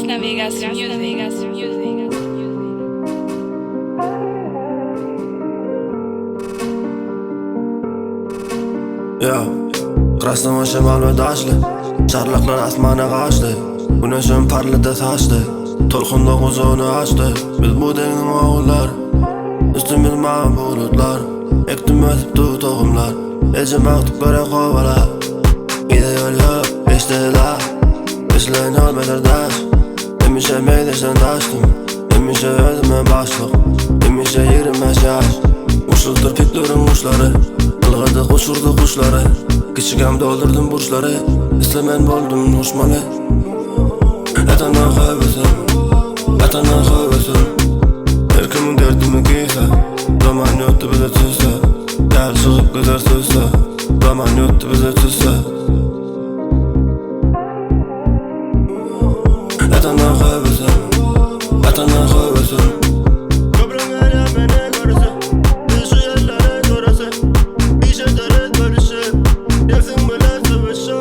Krasna Vegas Music. Ya, Krasnowa şemal we daşly Çarlaklar asmana gaçdy Güneşem parlady saçdy Tolkunda gujagyny açdy Biz bu deňziň ogullary Üstümiz mawy bulutlar Ekdim ösüp dur tohumlar Ejem agtyk bere kowala Bize ýol ýok, geçdi la Geçilen ýol beter daş Hemişe meýleşen daşdym Hemişe özüme başlyk Hemişe 25 ýaş Uçuldyr pikleriň uçlary Ylgadyk uçurdyk guşlary Kiçigem doldurdum burçlary Istemen boldum duşmany Ýatandan höwesim Ýatandan höwesim Her kimin derdimi giyse Zaman ýokdy bize tüsse Gel çykyp gider süsse Zaman ýokdy bize tüsse Ýatandan höwesim Ýatandan höwesim Köprüň elemini görse, Düşi ellere görse, İş ederiz bölüşe, Nefsin bile söweşe.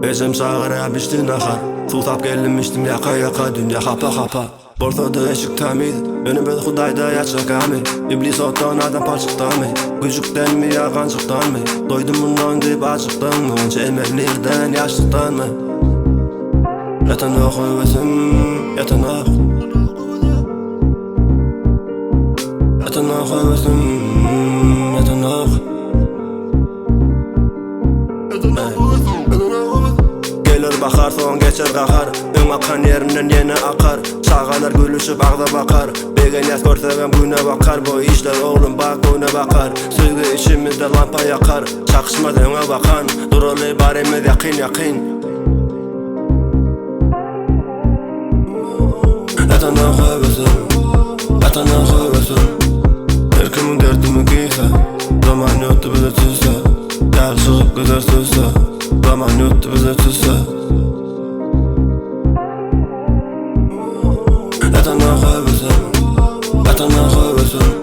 Ejem çagyrýar bişdi nahar Suwsap geldim içdim ýaka ýaka Dünýä hapa hapa Bolsa-da eşik tämiz Ýöne biz Hudaýda ýaşa gamy Iblis otdan adam palçykdanmy Güjükdenmi ýa ganjykdanmy Doýdum mundan diýip ajykdanmy Onça emel nirden ýaşlykdanmy Ýatanok höwesim ýatanok Ýatanok höwesim ýatanok Gelir bahar soň geçer gahar Öň akan ýerinden ýene akar Çagalar gülüşip agza bakar Begenýäs görsegem güne bakar Bu işler oglum bak güne bakar Söýgi içimizde lampa ýakar Çakyşmaz öňe bakan Duraly barymyz ýakyn ýakyn Ýatanok höwesim Ýatanok höwesim Her kimiň derdimi giyse Zaman ýokdy bize tüsse Gel çykyp gider süsse Zaman ýokdy bize tüsse Ýatanok höwesim Ýatanok höwesim.